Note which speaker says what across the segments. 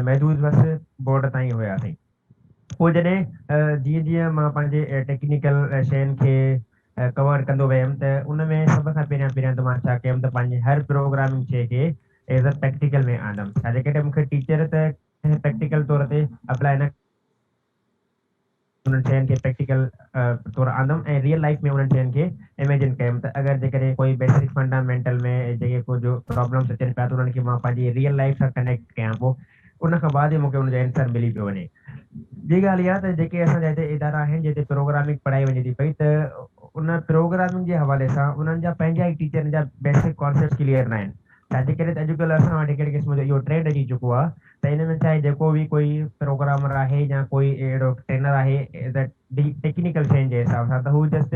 Speaker 1: محدود بس بورڊ تائين هياسين. پوء جڏهن جيئن جيئن مان پنهنجي ٽيڪنيڪل شين کي ڪور ڪندو ويم ته ان ۾ سڀ کان پهريان پهريان ته مان ڇا ڪيم ته پنهنجي هر پروگرامنگ شي کي ايز ا پريڪٽيڪل ۾ آندم. ڇا جي ڪري مون کي ٽيچر ته ڪنهن پريڪٽيڪل طور تي اپلائي نه انهن شين کي پريڪٽيڪل طور آندم ۽ ريئل لائيف ۾ انهن شين کي اميجن ڪيم ته اگر جيڪڏهن ڪوئي بيسڪ فنڊامينٽل ۾ جيڪي ڪجهه پرابلمس اچن پيا ته انهن کي مان پنهنجي ريئل لائيف سان ڪنيڪٽ ڪيان پوء ان کان بعد ئي مون کي ان جو اينسر ملي پيو وڃي. ٻي ڳالهه اها ته جيڪي اسان جا هتي ادارا آهن جتي پروگرامنگ پڙهائي وڃي ٿي پئي ته ان پروگرامنگ جي حوالي سان انهن جا پنهنجا ئي ٽيچرن جا بيسڪ ڪانسيپٽس ڪليئر ناهن. ڇا جي ڪري ته اڄڪلهه اسان وٽ هڪڙي قسم جو اهو ٽرينڊ اچي چڪو آهي ته ان ۾ چاهي جيڪو به ڪوئي پروگرامر آهي يا ڪوئي اهڙو ٽرينر آهي ته ٽيڪنيڪل شين جي حساب سان ته هو جسٽ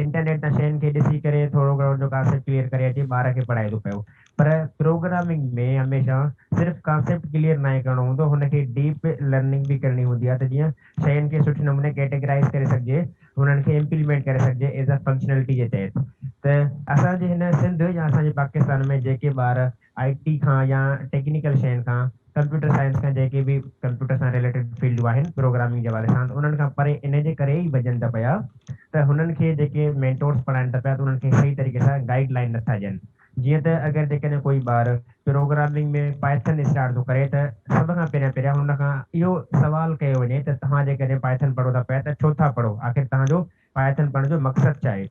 Speaker 1: انٽرنيٽ تان شين کي ڏسي ڪري ٿورو گهڻو ان جو ڪانسيپٽ ڪليئر ڪري اچي ٻار کي پڙهائي ٿو پيو پر پروگرامنگ ۾ هميشه صرف ڪانسيپٽ ڪليئر ناهي ڪرڻو هوندو هن کي ڊيپ لرننگ به ڪرڻي هوندي آهي ته جيئن شين کي سٺي نموني ڪيٽيگرائيز ڪري سگهجي، انهن کي امپليمينٽ ڪري سگهجي ايز اي فنڪشنلٽي جي تحت ته اسان جي هن سنڌ يا اسان جي پاڪستان ۾ جيڪي ٻار آء ٽي کان يا ٽيڪنيڪل شين کان ڪمپيوٽر سائنس کان جيڪي به ڪمپيوٽر سان رليٽيڊ فيلڊون آهن پروگرامنگ جي حوالي سان ته انهن کان پري ان جي ڪري ئي ڀڄن ٿا پيا ته هنن کي جيڪي مينٽورس پڙهائن ٿا پيا ته انهن کي صحيح طريقي سان گائيڊ لائين نٿا ڏين. جيئن ته اگر جيڪڏهن ڪوئي ٻار پروگرامنگ ۾ پائٿن اسٽارٽ ٿو ڪري ته سڀ کان پهريان پهريان هن کان اهو سوال ڪيو وڃي ته توهان جيڪڏهن پائٿن پڙهو ٿا پيا ته ڇو ٿا پڙهو آخر توهان جو پائٿن پڙهڻ جو مقصد ڇا آهي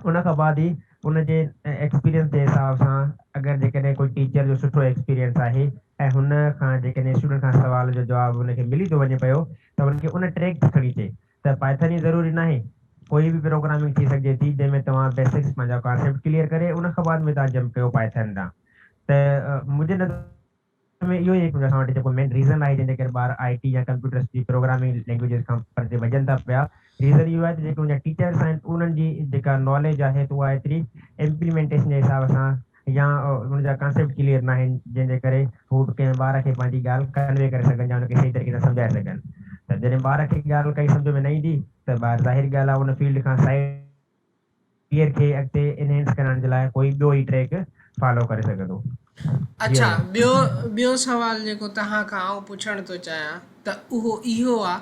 Speaker 1: ان کان بعد ئي ان جي ايڪسپيرينس جي حساب سان اگر جيڪڏهن ڪوئي ٽيچر جو سٺو ايڪسپيرينس آهي ۽ هن کان جيڪڏهن اسٽوڊنٽ کان سوال جو جواب هن کي ملي ٿو وڃي پيو ته هن کي ان ٽريڪ تي کڻي اچي ته پائٿن ئي ضروري ناهي، ڪوئي به پروگرامنگ ٿي سگهجي ٿي جنهن ۾ توهان بيسڪس پنهنجا ڪانسيپٽ ڪليئر ڪري ان کان بعد ۾ توهان جمپ ڪيو پائٿن ڏانهن ته منهنجي نظر ۾ اهو ئي هڪ اسان وٽ جيڪو مين ريزن آهي جنهن جي ڪري ٻار آء ٽي يا ڪمپيوٽرس جي پروگرامنگ لينگويجز کان پرتي ڀڄن ٿا پيا ريزن اهو آهي ته جيڪي ان جا ٽيچرس آهن انهن جي جيڪا ناليج آهي ته اها ايتري امپليمينٽيشن جي حساب سان يا ان جا ڪانسيپٽ ڪليئر ناهن جنهن جي ڪري هو به ڪنهن ٻار کي پنهنجي ڳالهه ڪنوي ڪري سگهن يا ان کي صحيح طريقي سان سمجهائي سگهن ته جڏهن ٻار کي ڳالهه ڪائي سمجهه ۾ نه ايندي ته ٻار ظاهر ڳالهه آهي ان فيلڊ کان سائيڊ ڪيئر کي اڳتي انهينس ڪرڻ جي لاء ڪوئي ٻيو ئي ٽريڪ فالو ڪري سگهندو. جي
Speaker 2: اڇا
Speaker 1: اويس.
Speaker 2: ٻيو ٻيو سوال جيڪو توهان کان آئون پڇڻ ٿو چاهيان ته اهو اهو آ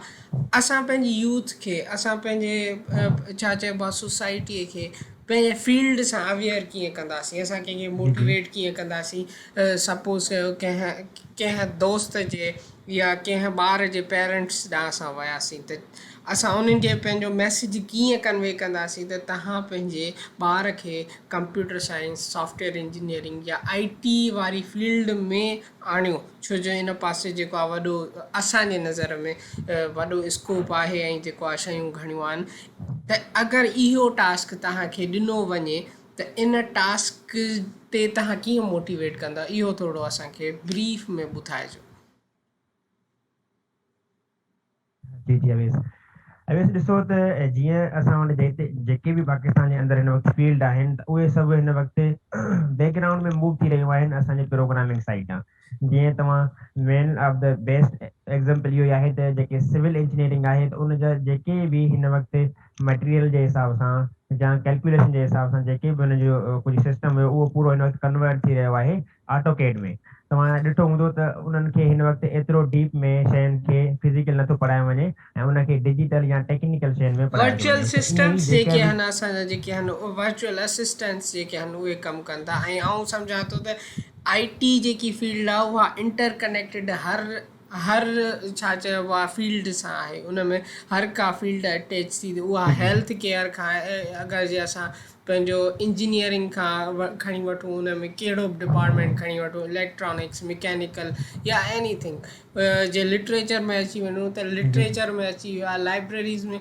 Speaker 2: اسان پنهنجي يوٿ کي اسان پنهنجي ڇا چئبو آ سوسائٽي کي پنهنجي فيلڊ سان اويئر ڪيئن ڪنداسين اسان ڪنهن کي موٽيويٽ ڪيئن ڪنداسين سپوز ڪيو ڪنهن ڪنهن دوست جي يا ڪنهن ٻار جي پيرنٽس ڏانهن اسان وياسين ته اسان انهن کي پنهنجو ميسيج ڪيئن ڪنوي ڪنداسين ته توهان پنهنجي ٻار کي ڪمپيوٽر سائنس سافٽويئر انجنيئرنگ يا آئي ٽي واري فيلڊ ۾ آڻيو ڇو جو ان پاسي جيڪو آهي وڏو اسان جي نظر ۾ وڏو اسڪوپ آهي ۽ جيڪو آهي شيون گهڻيون آهن ته اگر اهو ٽاسڪ توهان کي ڏنو وڃي ته ان ٽاسڪ تي توهان ڪيئن موٽيويٽ ڪندا اهو ٿورو اسان کي بريف ۾ ٻڌائجو.
Speaker 1: جي جي اويس اويس ڏسو ته جيئن اسان وٽ جيتي جيڪي به پاڪستان جي اندر هن وقت فيلڊ آهن ته اهي سڀ هن وقت بيڪ گرائونڊ ۾ موو ٿي رهيون آهن اسان جي پروگرامنگ سائيڊ ڏانهن جيئن توهان man of the best example اهو ئي آهي ته جيڪي سول انجنيئرنگ آهي ته ان جا جيڪي به هن وقت مٽيريل جي حساب سان يا ڪيلڪوليشن جي حساب سان جيڪي به ان جو ڪجهه سسٽم هيو اهو پورو هن وقت ڪنورٽ ٿي رهيو آهي آٽو ڪيڊ ۾ توهان ڏٺو هوندو ته انهن کي هن وقت ايترو ڊيپ ۾ شين کي فزيڪل نٿو پڙهايو وڃي ۽ ان کي ڊجيٽل يا ٽيڪنيڪل شين ۾ پڙهايو ٿو
Speaker 2: ورچوئل
Speaker 1: وڃي ته ائين ئي
Speaker 2: سسٽمس
Speaker 1: جيڪا
Speaker 2: جيڪي
Speaker 1: به
Speaker 2: آهن اسان جا جيڪي آهن ورچوئل اسسٽنٽس جيڪي آهن اهي ڪم ڪن ٿا ۽ آئون سمجهان ٿو ته آئي ٽي جيڪي فيلڊ آهي اها انٽر ڪنيڪٽيڊ هر هر ڇا چئبو آهي فيلڊ سان آهي ان ۾ هر ڪا فيلڊ اٽيچ ٿي اها هيلٿ ڪيئر کان اگر جي اسان پنهنجو انجنيئرنگ کان کڻي وٺون ان ۾ ڪهڙو به ڊپارٽمينٽ کڻي وٺون اليڪٽرانڪس مڪينيڪل يا ايني ٿنگ جي لٽريچر ۾ اچي وڃون ته لٽريچر ۾ اچي ويو آهي لائبريريز ۾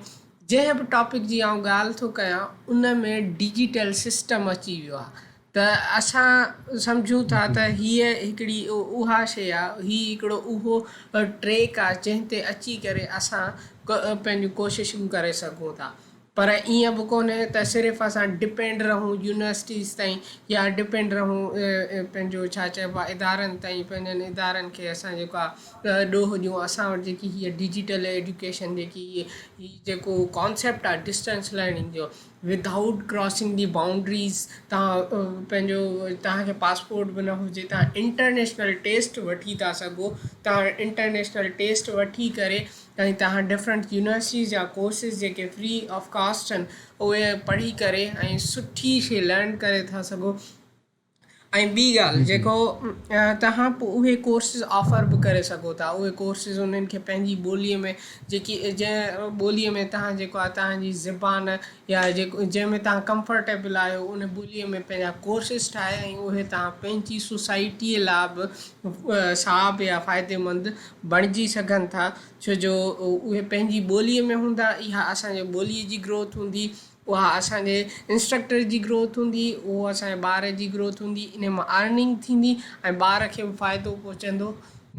Speaker 2: جنهن به ٽاپڪ جي آئون ڳالهه ٿو ڪيان ان ۾ ڊجيٽل سسٽم اچي ويو آهي ته اسان سمجهون ٿا ته هيء هڪڙي اها شيء آهي هي هڪڙو اهو ٽريڪ آهي جنهن تي اچي ڪري اسان پنهنجون ڪوششون ڪري سگهون ٿا. پر ائين به ڪونهي ته صرف اسان ڊپينڊ رهون يونيورسٽيز تائين يا ڊپينڊ رهون پنهنجو ڇا چئبو آهي ادارن تائين پنهنجن ادارن کي اسان جيڪو آهي ڏوهه ڏيون اسان وٽ جيڪي هيء ڊجيٽل ايجوڪيشن جيڪي هي جيڪو ڪانسيپٽ آهي ڊسٽنس لرننگ جو ودائوٽ ڪراسنگ the boundaries توهان پنهنجو توهان کي پاسپورٽ به نه هجي توهان انٽرنيشنل ٽيسٽ وٺي ٿا سگهو توهان انٽرنيشنل ٽيسٽ وٺي ڪري ۽ توهان ڊفرنٽ يونيورسٽيز جا ڪورسز جيڪي فري آف ڪاسٽ آهن اهي پڙهي ڪري ۽ سٺي شي لرن ڪري ٿا سگهو ۽ ٻي ڳالهه جيڪو توهان پوء اهي ڪورسز آفر به ڪري سگهو ٿا اهي ڪورسز انهن کي پنهنجي ٻوليء ۾ جيڪي جنهن ٻوليء ۾ توهان جيڪو آهي توهان جي زبان يا جيڪو جنهن ۾ توهان ڪمفرٽيبل آهيو ان ٻوليء ۾ پنهنجا ڪورسز ٺاهي ۽ اهي توهان پنهنجي سوسائٽيء لاء به صاحب يا فائديمند بڻجي سگهن ٿا ڇو جو اهي پنهنجي ٻوليء ۾ هوندا اها اسان جي ٻوليء جي گروٿ هوندي اها اسان جي انسٽرڪٽر جي گروٿ هوندي، اهو اسان جي ٻار جي گروٿ هوندي، انهي مان ارننگ ٿيندي ۽ ٻار کي به فائدو پهچندو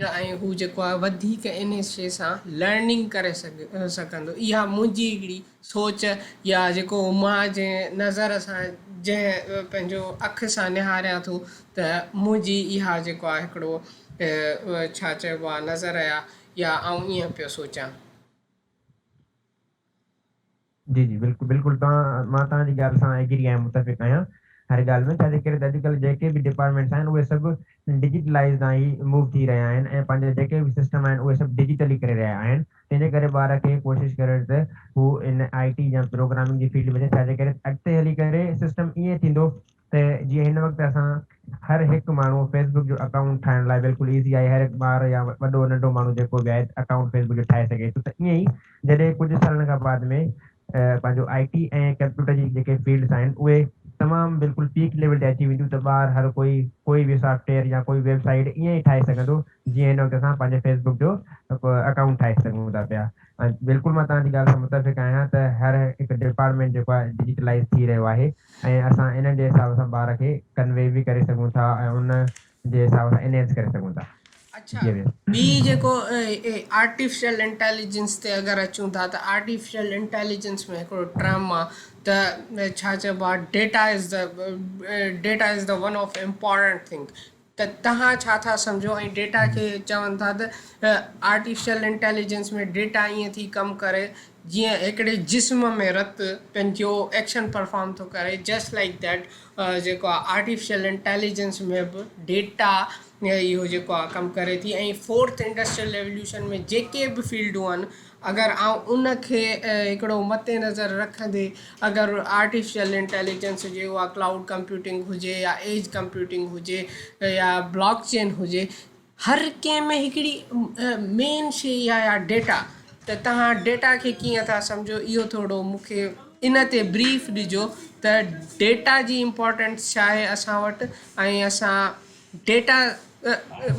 Speaker 2: ۽ هو جيڪو آهي وڌيڪ انهي شي سان لرننگ ڪري سگهندو. اها منهنجي هڪڙي سوچ يا جيڪو مان جنهن نظر سان جنهن پنهنجو اک سان نهاريان ٿو ته منهنجي اها جيڪو آهي هڪڙو ڇا چئبو آهي نظر آ يا آئون ائين پيو سوچان.
Speaker 1: جي جي بلڪل بلڪل توهان مان توهان جي ڳالهه سان ايگري آهيان متفق آهيان هر ڳالهه ۾ ڇاجي ڪري ته اڄڪلهه جيڪي به ڊپارٽمينٽس آهن اهي سڀ ڊجيٽلائز ڏانهن ئي موو ٿي رهيا آهن ۽ پنهنجا جيڪي به سسٽم آهن اهي سڀ ڊجيٽلي ڪري رهيا آهن تنهن جي ڪري ٻار کي ڪوشش ڪري ته هو ان آء ٽي يا پروگرامنگ جي فيلڊ ۾ اچي ڇاجي ڪري اڳتي هلي ڪري سسٽم ائين ٿيندو ته جيئن هن وقت اسان هر هڪ ماڻهو فيس بڪ جو اڪائونٽ ٺاهڻ لاء بلڪل ايزي آهي هر هڪ ٻار يا وڏو ننڍو ماڻهو جيڪو به آهي اڪائونٽ فيس بڪ جو ٺاهي سگهي ٿو ته ائين ئي جڏهن ڪجهه سالن کان بعد ۾ پنهنجو آء ٽي ۽ ڪمپيوٽر جي جيڪي فيلڊس آهن اهي تمام بلڪل پيڪ ليول تي اچي وينديون ته ٻار هر ڪوئي ڪوئي به سافٽ ويئر يا ڪوئي ويب سائيٽ ائين ئي ٺاهي سگهندو جيئن هن وقت اسان پنهنجي فيس بڪ جو اڪائونٽ ٺاهي سگهون ٿا پيا ۽ بلڪل مان توهان جي ڳالهه سان متفق آهيان ته هر هڪ ڊپارٽمينٽ جيڪو آهي ڊجيٽلائز ٿي رهيو آهي ۽ اسان انهن جي حساب سان ٻار کي ڪنوي به ڪري سگهون ٿا ۽ ان جي حساب سان انهينس ڪري سگهون ٿا.
Speaker 2: اڇا ٻي جيڪو آرٽيفيشل انٽيليجنس تي اگر اچون ٿا ته آرٽيفيشل انٽيليجنس ۾ هڪڙو ٽرم آ ته ڇا چئبو آ data is the data is the one of important thing ته توهان ڇا ٿا سمجهو ۽ ڊيٽا کي چون ٿا ته آرٽيفيشل انٽيليجنس ۾ ڊيٽا ائين ٿي ڪم ڪري جيئن هڪڙي جسم ۾ رت پنهنجو ايڪشن پرفارم ٿو ڪري جسٽ لائيڪ that جيڪو آهي آرٽيفيشل انٽيليجنس ۾ به ڊيٽا اهو جيڪو آهي ڪم ڪري ٿي ۽ فورٿ انڊسٽريل ريوليوشن ۾ جيڪي به فيلڊون آهن اگر آئون ان کي هڪڙو مد نظر رکندي اگر آرٽيفيشل انٽيليجنس هجي اها ڪلائوڊ ڪمپيوٽنگ هجي يا ايج ڪمپيوٽنگ هجي يا بلاڪ چين هجي هر ڪنهن ۾ هڪڙي مين شي اها آهي ڊيٽا ته توهان ڊيٽا کي ڪيئن ٿا سمجهو اهو ٿورو مون کي ان تي بريف ڏجو ته ڊيٽا جي امپورٽنس ڇا آهي اسان وٽ ۽ اسان ڊيٽا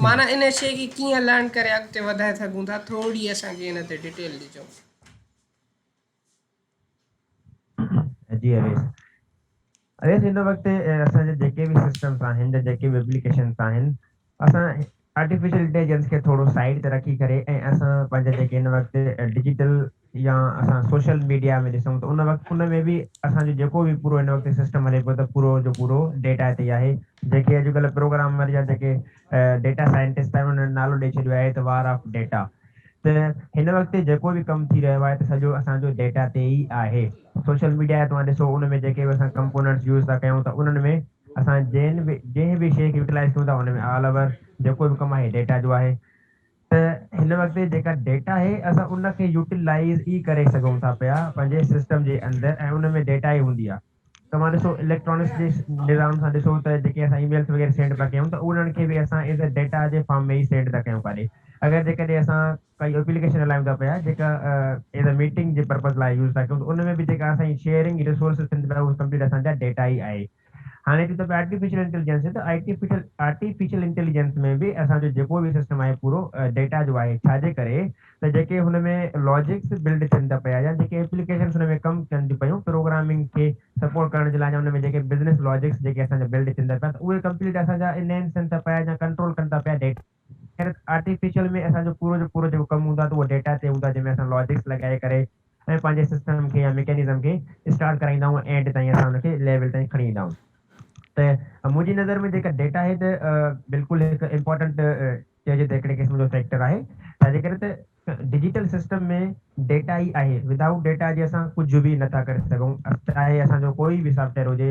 Speaker 2: معنيٰ ان شيء کي ڪيئن لرن ڪري اڳتي وڌائي سگهون ٿا ٿوري اسان کي ان تي ڊيٽيل ڏجو.
Speaker 1: جي اويس اويس هن وقت اسان جا جيڪي به سسٽمس آهن يا جيڪي به ايپليڪيشنس آهن اسان آرٽيفيشل انٽيليجنس کي ٿورو سائيڊ تي رکي ڪري ۽ اسان پنهنجا جيڪي هن وقت ڊجيٽل يا اسان سوشل ميڊيا ۾ ڏسون ته ان وقت ان ۾ به اسان جو جيڪو به پورو هن وقت سسٽم هلي پيو ته پورو جو پورو ڊيٽا تي آهي جيڪي اڄڪلهه پروگرامر يا جيڪي ڊيٽا سائنٽسٽ آهن انهن نالو ڏئي ڇڏيو آهي ته وار آف ڊيٽا ته هن وقت جيڪو به ڪم ٿي رهيو آهي ته سڄو اسان جو ڊيٽا تي ئي آهي سوشل ميڊيا توهان ڏسو ان ۾ جيڪي به اسان ڪمپوننٽس يوز ٿا ڪيون ته انهن ۾ اسان جنهن به جنهن به شيء کي يوٽيلائز ڪيون ٿا ان ۾ آل اوور جيڪو به ڪم آهي ڊيٽا جو آهي ته هن وقت جيڪا ڊيٽا آهي اسان ان کي يوٽيلائيز ئي ڪري سگهون ٿا پيا پنهنجي سسٽم جي اندر ۽ ان ۾ ڊيٽا ئي هوندي آهي توهان ڏسو اليڪٽرانڪس جي نظام سان ڏسو ته جيڪي اسان اي ميلس وغيره سينڊ پيا ڪيون ته انهن کي به اسان ايز اي ڊيٽا جي فارم ۾ ئي سينڊ ٿا ڪيون ڪاڏي اگر جيڪڏهن اسان ڪائي ايپليڪيشن هلايون ٿا پيا جيڪا ايز اي ميٽنگ جي پرپز لاء يوز ٿا ڪيون ته ان ۾ به جيڪا اسان جي شيئرنگ ريسورسز ٿين ٿا پيا اهي ڪمپليٽ اسان جا ڊيٽا ئي آهي هاڻي اچون ٿا پيا آرٽيفيشل انٽيليجنس تي ته آرٽيفيشل انٽيليجنس ۾ به اسان جو جيڪو به سسٽم آهي پورو ڊيٽا جو آهي ڇا جي ڪري ته جيڪي هن ۾ لاجڪس بلڊ ٿين ٿا پيا يا جيڪي ايپليڪيشنس هن ۾ ڪم ڪن ٿيون پيون پروگرامنگ کي سپورٽ ڪرڻ جي لاء يا ان ۾ جيڪي بزنس لاجڪس جيڪي اسان جا بلڊ ٿين ٿا پيا ته اهي ڪمپليٽ اسان جا انهينس ٿين ٿا پيا يا ڪنٽرول ڪن ٿا پيا ڊيٽا آرٽيفيشل ۾ اسان جو پورو جو پورو جيڪو ڪم هوندو آهي ته اهو ڊيٽا تي هوندو آهي جنهن ۾ اسان لاجڪس لڳائي ڪري ۽ پنهنجي سسٽم کي يا ميڪينزم کي اسٽارٽ ڪرائيندا آهيون اينڊ تائين اسان ان کي ليول تائين کڻي ايندا آهيون ته منهنجي نظر ۾ جيڪا ڊيٽا آهي ته بلڪل هڪ امپورٽنٽ چئجي ته هڪڙي قسم جو فيڪٽر آهي ڇاجي ڪري ته ڊجيٽل سسٽم ۾ ڊيٽا ئي آهي ودائوٽ ڊيٽا جي اسان ڪجهه به نٿا ڪري سگهون چاهي اسان جو ڪوئي به سافٽ ويئر هجي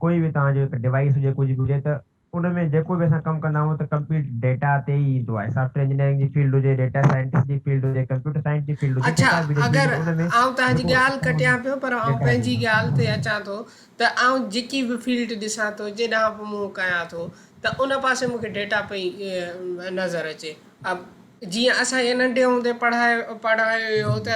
Speaker 1: ڪوئي به توهان جو هڪ ڊوائيس هجي ڪجهه به هجي ته ان ۾ جيڪو به اسان ڪم ڪندا آهيون ته ڪمپليٽ ڊيٽا تي ئي ايندو آهي سافٽ ويئر انجنيئرنگ جي فيلڊ هجي ڊيٽا سائنٽسٽ جي فيلڊ هجي ڪمپيوٽر سائنس جي فيلڊ هجي
Speaker 2: اڇا
Speaker 1: جيڪا به هجي
Speaker 2: اگر
Speaker 1: فيلڊ ان ۾
Speaker 2: آئون توهان جي
Speaker 1: جيڪو
Speaker 2: ڳالهه ڪٽيان پيو پر آئون
Speaker 1: ڊيٽا
Speaker 2: پنهنجي ڳالهه تي اچان ٿو ته آئون جيڪي به فيلڊ ڏسان ٿو جيڏانهن به منهن ڪيان ٿو ته ان پاسي مون کي ڊيٽا پئي نظر اچي جيئن اسان کي ننڍي هوندي پڙهايو پڙهايو ويو هو ته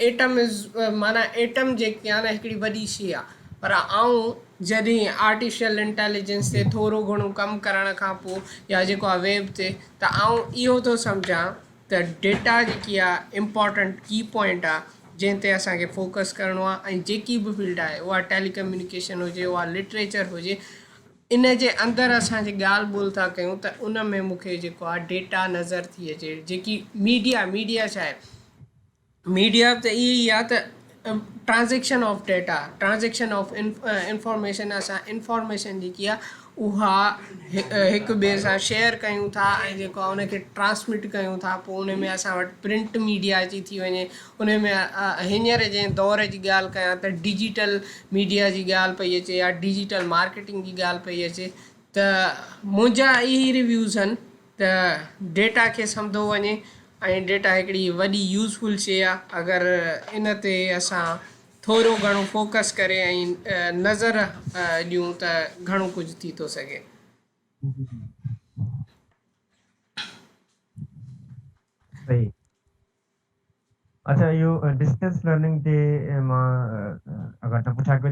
Speaker 2: ايٽم از معنيٰ ايٽم جيڪي آهي نه هڪڙي وڏي شي آهي پر آئون جڏهن آرٽيفيشل انٽيليجنس تي ٿورو گهڻو ڪم ڪرڻ کان پوء يا جيڪو آهي ويب تي ته آئون اهو ٿو سمجهان ته ڊيٽا جيڪي آهي امپارٽنٽ ڪي پوائنٽ آهي جنهن تي اسان کي فوڪس ڪرڻو آهي ۽ جيڪي به فيلڊ آهي اها ٽيلي ڪميونيڪيشن هجي اها لٽريچر هجي ان جي اندر اسان جي ڳالهه ٻولهه ٿا ڪيون ته ان ۾ مون کي جيڪو آهي ڊيٽا نظر ٿي اچي جيڪي ميڊيا ميڊيا ڇا آهي ميڊيا ته اهي ئي آهي ته transaction of data transaction of information اسان انفارميشن جيڪي آهي اها هڪ ٻئي سان شيئر ڪيون ٿا ۽ جيڪو آهي ان کي ٽرانسمٽ ڪيون ٿا پوء ان ۾ اسان وٽ پرنٽ ميڊيا اچي ٿي وڃي ان ۾ هينئر جنهن دور جي ڳالهه ڪيان ته ڊجيٽل ميڊيا جي ڳالهه پئي اچي يا ڊجيٽل مارڪيٽنگ جي ڳالهه پئي اچي ته منهنجا اهي ريويوز آهن ته ڊيٽا کي سمڌو وڃي ۽ ڊيٽا هڪڙي وڏي يوزفل شي آهي اگر ان تي اسان ٿورو گهڻو فوڪس ڪري ۽ نظر ڏيون ته گهڻو ڪجهه ٿي ٿو سگهي.
Speaker 1: صحيح اڇا اهو ڊسٽنس لرننگ تي مان اگر تان پڇا ڪيو ته.